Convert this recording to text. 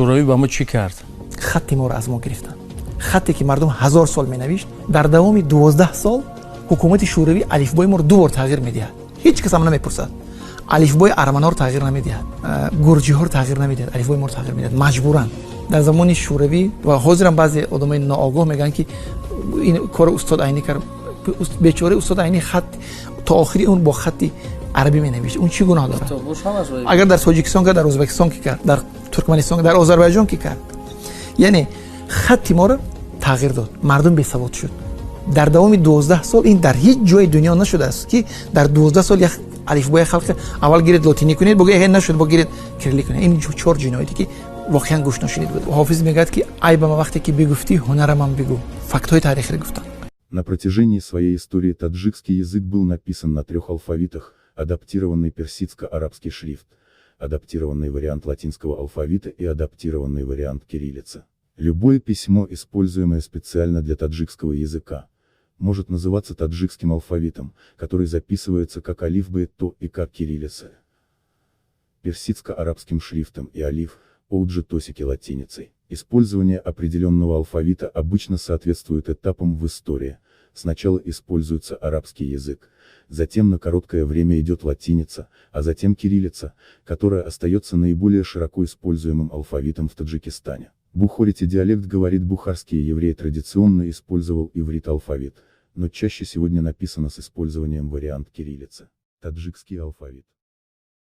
Шӯравӣ ба мо чӣ кард? Хатти моро аз мо гирифтанд, хатте ки мардум 1000 сол менавишт. Дар давоми 12 сол ҳукумати шӯравӣ алифбои моро ду бор тағйир медиҳад. Ҳеҷ кас ҳам намепурсад. Алифбои арманҳоро тағйир намедиҳад, гурҷиҳоро тағйир намедиҳад, алифбои моро тағйир медиҳад маҷбуран. Дар замони шӯравӣ ва ҳозирам баъзе одамои ноогоҳ мегӯянд, ки ин корро устод Айнӣ кард. Бечора устод Айнӣ хат то охири он бо хатти арабӣ менавишт. Он чӣ гуноҳ дорад? Агар дар Тоҷикистон кард, дар Ӯзбекистон ки кард, дар Туркманистон, дар Озарбойҷон ки кард? Яъне хатти моро тағйир дод, мардум бесавод шуд дар давоми 12 сол. Ин дар ҳеҷ ҷои дунё нашудааст, ки дар 12 сол як алифбои халқ аввал гиред лотинӣ кунед, бигӯед нашуд, бо гиред кирилӣ кунед. Ин чор ҷинояте, ки воқеан гӯшношунид буд. Ҳофиз мегӯяд, ки айбама вақте ки бигуфтӣ, ҳунарамам бигӯ. Фактҳои таърихиро гуфтам. На протяжении своей истории таджикский язык был написан на трех алфавитах: адаптированный персидско-арабский шрифт, адаптированный вариант латинского алфавита и адаптированный вариант кириллицы. Любое письмо, используемое специально для таджикского языка, может называться таджикским алфавитом, который записывается как алифбой то и как кириллица, персидско-арабским шрифтом и алиф, оуджи тосики латиницей. Использование определенного алфавита обычно соответствует этапам в истории: сначала используется арабский язык, затем на короткое время идет латиница, а затем кириллица, которая остается наиболее широко используемым алфавитом в Таджикистане. Бухарити диалект говорит бухарский еврей традиционно использовал иврит алфавит, но чаще сегодня написано с использованием вариант кириллицы. Таджикский алфавит.